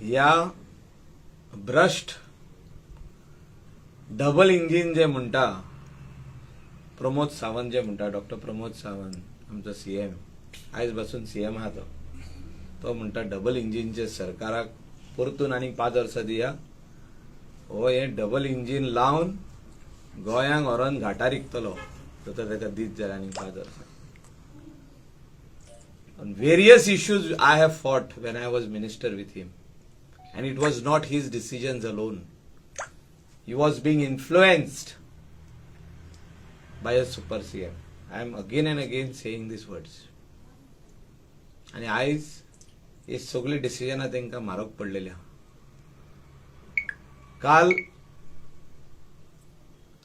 ह्या भ्रश्ट double engine जे म्हणटा, प्रमोद सावंत जे म्हणटा, डॉक्टर प्रमोद सावंत आमचो सीएम, आयज पासून सीएम आहा तो, तो म्हणटा डबल इंजीनचे सरकाराक परतून आनीक 5 वर्सां दिया. हो हें डबल इंजीन लावन गोंयांक व्हरोन घाटार विकतलो तर ताका दीत जाल्यार आनीक 5 वर्सां. On various issues I have fought when I was minister with him. And it was not his decisions alone. He was being influenced by a super CM. I am again and again saying these words. आणि आयज ही सगळी डिसिजनां तांकां म्हारग पडलेली आहा. काल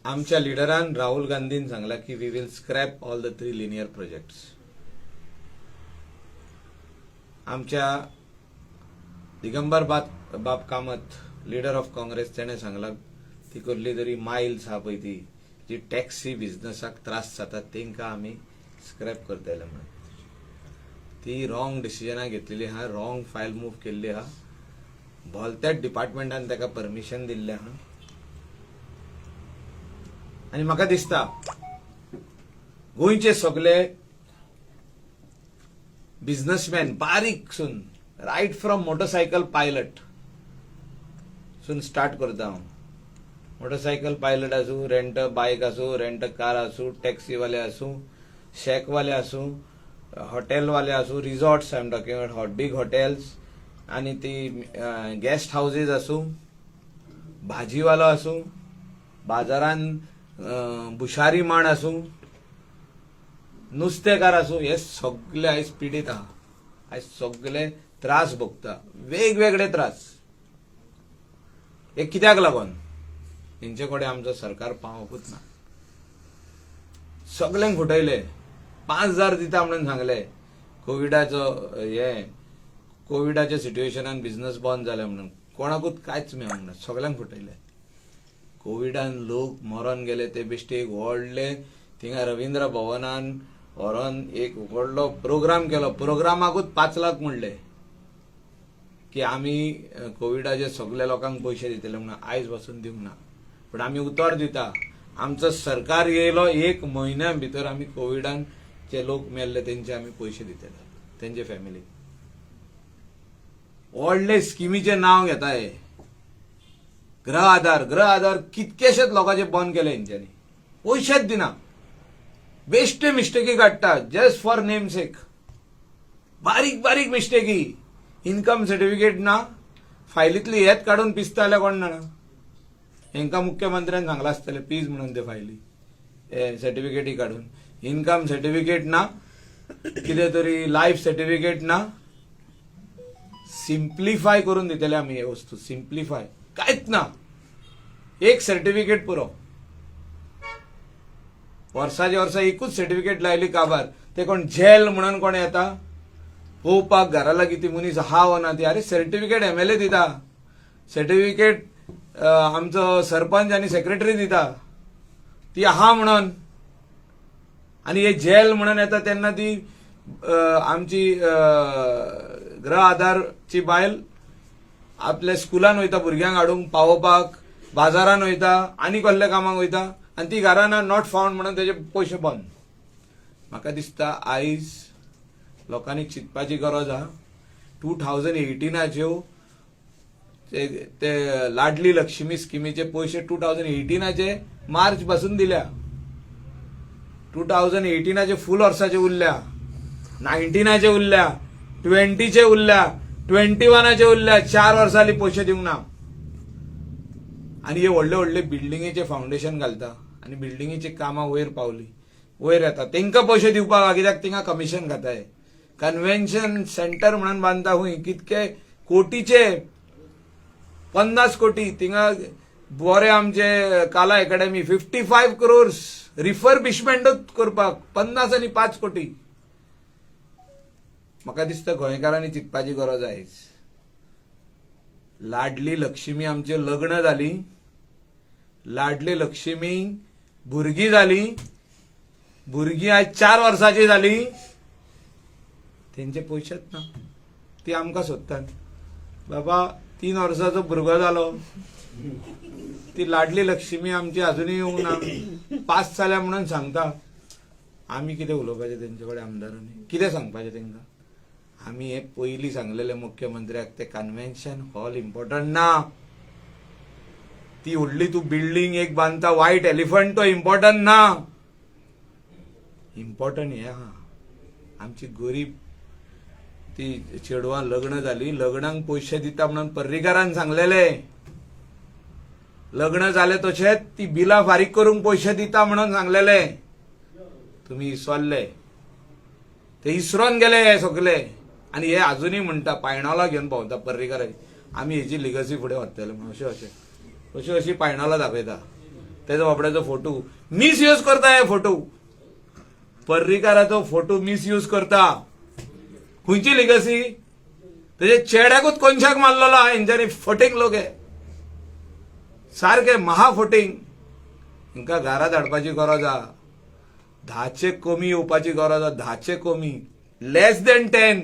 आमच्या लिडरान राहुल गांधीन सांगला की we will scrap all the three linear projects. आमच्या दिगंबर बाब कामत, लिडर ऑफ काँग्रेस, तेणे सांगला ती कसली तरी मायल्स आहा पळय, ती जी टॅक्सी बिझनसाक त्रास जातात तेंकां आमी स्क्रॅप करतले म्हणून. ती रॉंग डिसिजनां घेतलेली आहा, रॉंग फायल मूव केल्ली आहा. भलत्याच डिपार्टमेंटान ताका परमिशन दिल्लें आहा. आनी म्हाका दिसता गोंयचे सगळे businessman, बारीकसून right from motorcycle pilot सून स्टार्ट करता हांव, मोटरसायकल पायलट आसूं, रेंट बायक आसूं, रेंट कार आसूं, टॅक्सीवाले आसूं, शॅकवाले आसूं, हॉटेलवाले आसूं, resorts, I am talking about big hotels, आनी ती गेस्ट हावजीस आसूं, भाजीवालो आसूं, बाजारान भुशारी माण आसूं, नुस्तेकार आसूं, हे सगळे आयज पिडीत आहा. आयज सगळे त्रास भोगता, वेगवेगळे त्रास. हे कित्याक लागून? हेंचे कडेन आमचो सरकार पावोंकूच ना. सगल्यांक फटयले. 5,000 दिता म्हणून सांगले. कोविडाचो हे कोविडाच्या सिट्युएशनान बिझनस बंद जाले म्हणून कोणाकूच कांयच मेळूंक ना. सगल्यांक फटयले. कोविडान लोक मरोन गेले ते बेश्टे एक व्हडले थिंगा रवींद्र भवनान व्हरोन एक व्हडलो प्रोग्राम केलो. प्रोग्रामाकूच 5 लाख म्हणले की आमी कोविडाचे सगल्या लोकांक पयशे दितले म्हणून. आयज पासून दिवंक ना. पूण आमी उतर दिता, आमचो सरकार येयलो एक म्हयन्या भितर आमी कोविडान जे लोक मेल्ले तेंचे आमी पयशे दितले तेंचे फॅमिलीक. व्हडले स्किमीचें नांव घेता हे, गृह आधार. गृह आधार कितकेशेच लोकांचे बंद केले हेंच्यांनी. पयशेच दिना. बेश्टे मिस्टेकी काडटा जस्ट फॉर नेम सेक. बारीक बारीक मिस्टेकी. इन्कम सर्टिफिकेट ना, फायलींतली हेच काडून पिसता जाल्यार कोण जाणा. हेंकां मुख्यमंत्र्यान सांगलां आसतलें पीज म्हणून ते फायली हे सर्टिफिकेटी काडून. इन्कम सर्टिफिकेट ना, कितें तरी लायफ सर्टिफिकेट ना. सिम्प्लिफाय करून दितले आमी हे वस्तू. सिम्प्लिफाय कांयच ना, एक सर्टिफिकेट पुरो. वर्साचे वर्सा एकूच सर्टिफिकेट लायली काबार. ते कोण जेल म्हणून कोण येता पळोवपाक घरा लागीं ती मनीस आहा वो ना ती. अरे, सर्टिफिकेट एमएलए दिता, सर्टिफिकेट आमचो सरपंच आनी सेक्रेटरी दिता ती आहा म्हणून. आनी हे जेल म्हणून येता तेन्ना ती आमची गृह आधारची बायल आपल्या स्कुलान वयता भुरग्यांक हाडूंक पावोवपाक, बाजारान वयता आनी कसल्या कामाक वयता आनी ती घरान not found म्हणून तेजे पयशे बंद. म्हाका दिसता आयज लोकांनी चिंतपाची गरज आहा. 2018च्यो ते ते लाडली लक्ष्मी स्किमीचे पयशे 2018चे मार्च पासून दिल्या. 2018चे फूल वर्साचे उरल्या, 19चे उरल्या, 20चे उरल्या, 21चे उरल्या. 4 वर्सां जाली पयशे दिवंक ना. आनी हे व्हडले व्हडले बिल्डिंगेचे फावंडेशन घालता आनी बिल्डिंगेची कामां वयर पावली, वयर येता, तेंकां पयशे दिवपाक आहा. कित्याक? थिंगा कमिशन खाताय. कन्व्हेन्शन सेंटर म्हणून बांदता खूंय, कितके कोटीचे, 50 कोटी. थिंगा बरे आमचे काला अकॅडमी, 55 क्रोर्स रिफर्बिशमेंटूच करपाक, 50 आनी 5 कोटी. म्हाका दिसता गोंयकारांनी चिंतपाची गरज आयज. लाडली लक्ष्मी आमचे लग्न जाली, लाडली लक्ष्मी भुरगीं जाली, भुरगीं आयज 4 वर्साची जाली, तेंचे पयशेच ना. ती आमकां सोदतात. बाबा, 3 वर्साचो भुरगो जालो. ती लाडली लक्ष्मी आमची अजुनूय येवंक ना. पास जाल्या म्हणून सांगता. आमी कितें उलोवपाचें तेंचे कडेन? आमदारांनी कितें सांगपाचें तांकां? आमी हे पयलीं सांगलेले मुख्यमंत्र्याक, ते कन्व्हेन्शन हॉल इम्पॉर्टंट ना, ती व्हडली तूं बिल्डींग एक बांदता, वायट एलिफंट, तो इम्पॉर्टंट ना. इम्पॉर्टंट हे आहा, आमची गरीब ती चेडवां लग्न जाली, लग्नाक पयशे दिता म्हणून पर्रीकारान सांगलेले. लग्न जालें तशेंच ती बिलां फारीक करूंक पयशे दिता म्हणून सांगलेले. तुमी इसरले, ते इसरोन गेले हे सगले. आनी हे अजुनूय म्हणटा, पायणोला घेवन भोंवता पर्रीकाराची, आमी हेजी लिगसी फुडें व्हरतले म्हणून. अशें अशें अशी अशी पायणोला दाखयता. तेजो बाबड्याचो फोटो मिसयूज करता. हे फोटो, पर्रीकाराचो फोटो मिसयूज करता. खंयची लिगसी? तेजे चेड्याकूच कोनशाक मारलेलो आहा हेंच्यांनी. फटींग लोक हे, सारके महा फटींग. हिंका घरा धाडपाची गरज आहा. 10चे कमी येवपाची गरज आहा, 10चे कमी, less than 10.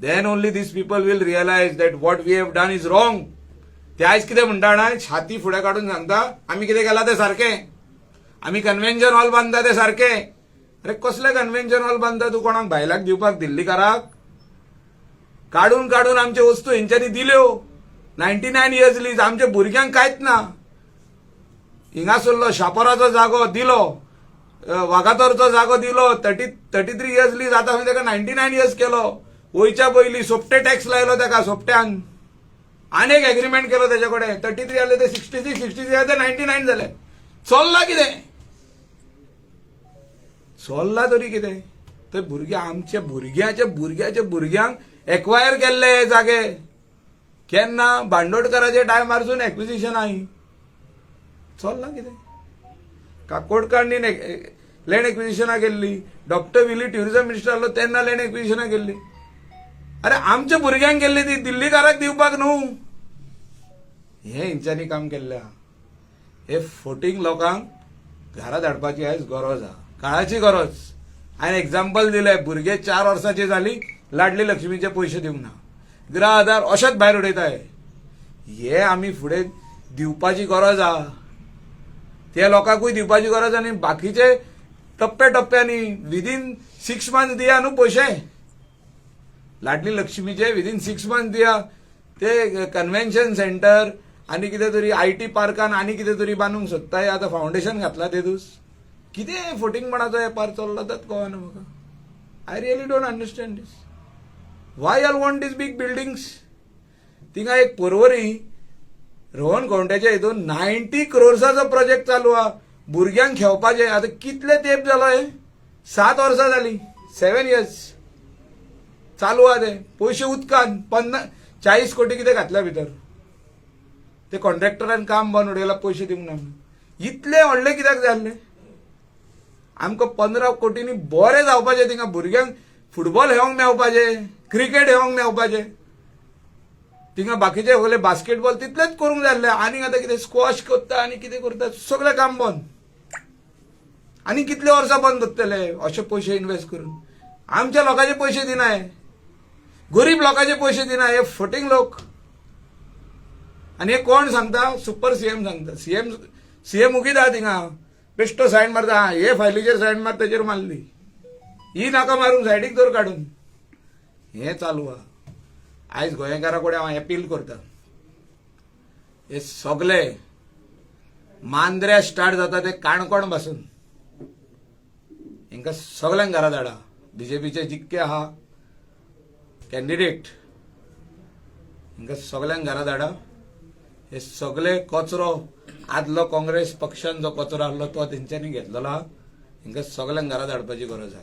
Then only these people will realize that what we have done is wrong. ते आयज कितें म्हणटा जाणा? छाती फुडें काडून सांगता, आमी कितें केलां तें सारकें, आमी कन्व्हेन्शन हॉल बांदता तें सारकें. अरे, कसलें कन्व्हेन्शन हॉल बांदता तूं? कोणाक भायल्याक दिवपाक? दिल्लीकाराक? काडून काडून आमच्यो वस्तू हेंच्यांनी दिल्यो. 99 इयर्स लीज, आमच्या भुरग्यांक कांयच ना. हिंगासरलो शापोराचो जागो दिलो, वागातोरचो जागो दिलो, 33 इयर्स लीज. आतां आमी ताका 99 इयर्स केलो. वयच्या पयलीं सोपटे टॅक्स लायलो ताका सोपट्यान. आनी एक एग्रीमेंट केलो तेच्या कडेन. 33 जाले ते 66, 66 जाले ते 99 जाले. चल्ला कितें? चल्ला तरी कितें? तर भुरगे, आमच्या भुरग्याच्या भुरग्याच्या भुरग्यांक एक्वायर केल्ले हे जागे. केन्ना? बांदोडकराच्या टायमारसून एक्विजिशन आही. चल्ला कितें? काकोडकारांनी लँड एक्विजिशनां केल्ली. डॉक्टर विली ट्युरिझम मिनिस्टर आसलो तेन्ना लँड एक्विजिशनां केल्ली. अरे, आमच्या भुरग्यांक केल्ली ती, दिल्लीकाराक दिवपाक न्हू. हे हेंच्यांनी काम केल्लें आहा. हे फटींग लोकांक घरा धाडपाची आयज गरज आहा, काळाची गरज. हांवें एग्जाम्पल दिलें, भुरगे 4 वर्साची जाली, लाडली लक्ष्मीचे पयशे दिवंक ना, गृह आधार अशेंच भायर उडयताय. हे आमी फुडें दिवपाची गरज आहा, ते लोकांकूय दिवपाची गरज. आनी बाकीचे टप्प्या टप्प्यांनी विदीन 6 मंथ्स दिया न्हू पयशे. लाडली लक्ष्मीचे विदीन 6 मंथ्स दिया. ते कन्व्हेन्शन सेंटर आनी कितें तरी IT पार्कान आनी कितें तरी बांदूंक सोदताय. आतां फावंडेशन घातला तेदूस. कितें फटींगपणाचो वेपार चल्ला तेच कळना म्हाका. I really don't understand this. Why all want these big buildings? थिंगा एक परवरी रोहन खंवट्याच्या हितून 90 क्रोर्साचो प्रोजेक्ट चालू आहा, भुरग्यांक खेळपाचें. आतां कितले तेंप जालो हे? 7 वर्सां जाली, 7 इयर्स चालू आहा ते. पयशे उदकान. 50 40 कोटी कितें घातल्या भितर. ते कॉन्ट्रॅक्टरान काम बंद उडयला, पयशे दिवंक ना म्हणून. इतले व्हडले कित्याक जाय आसले आमकां? 15 कोटींनी बरें जावपाचें थिंगा. भुरग्यांक फुटबॉल खेळोंक मेळपाचें, क्रिकेट खेळोंक मेळपाचें थिंगा, बाकीचे सगळे बास्केटबॉल, तितलेच करूंक जाय आसलें. आनी आतां कितें स्क्वॉश करता आनी कितें करता, सगळें काम बंद. आनी कितले वर्सां बंद दवरतले अशे पयशे इन्वेस्ट करून? आमच्या लोकांचे पयशे दिनाय, गरीब लोकांचे पयशे दिना हे फटींग लोक. आनी हे कोण सांगता? सुपर सीएम सांगता. सीएम, सीएम उगीत आहा थिंगा, बेश्टो सायन मारता. हा, हे फायलीचेर सायन मार, तेचेर मारली. ही नाका मारूंक, सायडीक दवर काडून. हें चालू आहा. आयज गोंयकारा कडेन हांव अपील करता, हे सगले मांद्र्या स्टार्ट जाता ते काणकोण पासून, हांकां सगल्यांक घरा धाडा. बीजेपीचे जितके आहा कॅन्डिडेट, हांकां सगल्यांक घरा धाडा. हे सगळे कचरो, आदलो काँग्रेस पक्षान जो कचरो आहलो तो तेंच्यांनी घेतलेलो आहा. हांकां सगल्यांक घरा धाडपाची गरज आहा.